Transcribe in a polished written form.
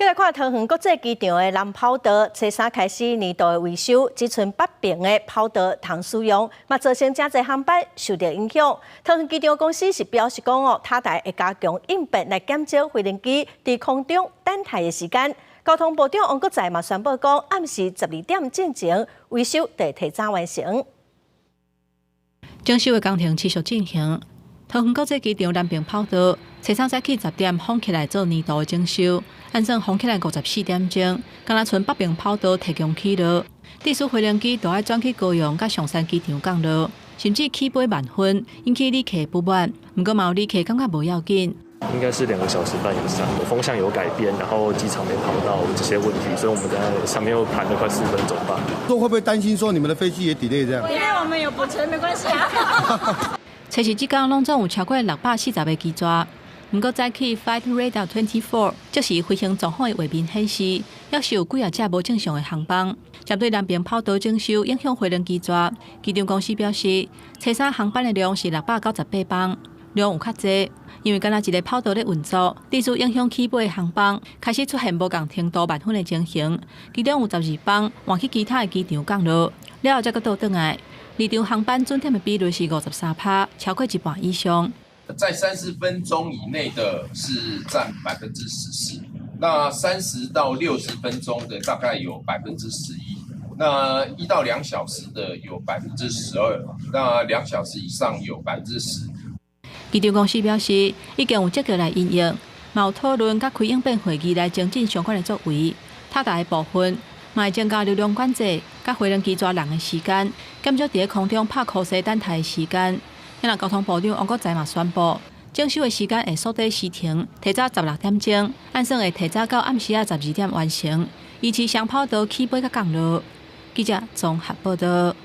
來看桃園國際機場的南跑道，初三開始年度的維修，只賰北爿的跑道通使用，嘛造成誠濟航班受著影響。桃園機場公司是表示講哦，塔台會加強應變來減少飛行機佇空中等待的時間。交通部長王國材嘛宣布講，暗時12點進前維修會提早完成。整修的工程持續進行。桃園國際機場南爿跑道，初三早起10點封起來做年度的整修，按算封起來54點鐘，敢若賰北爿跑道提供起落，致使飛行機都愛轉去高雄佮松山機場降落，甚至起飛慢分，引起旅客不滿。毋過嘛有旅客感覺無要緊。應該是2個小時半以上，風向有改變，然後機場沒跑道這些問題，所以我們在上面又盤了快4分鐘吧。都會不會擔心說你們的飛機也 delay 這樣？delay 我們有補錢，沒關係啊。測試這工攏總有超過640個機逝，毋過早起 Flight Radar 24 即時飛行狀況的畫面顯示，抑是有幾仔隻無正常的航班。針對南爿跑道整修影響飛行機逝，機場公司表示，初三航班的量是698班，量有較濟，因為干焦一个跑道咧運作，致使影響起飛的航班開始出現無仝程度慢分的情形，其中有12班換去其他的機場降落，了後才閣倒轉來。離場航班準點的比率是53趴，超過一半以上。在30分鐘以內的是佔14%，那30到60分鐘的大概有11%，那1到2小時的有12%，那2小時以上有10%。機場公司表示，已經有積極來因應，嘛有討論佮開應變會議來精進相關的作為。塔台的部分，嘛會增加流量管制，佮飛行機抓人的時間，減少佇咧空中拍箍踅等待的時間。那交通部長王國材嘛宣布，整修的時間會縮短時程，提早16點鐘，按算會提早到暗時仔12點完成，維持雙跑道起飛佮降落。記者綜合報道。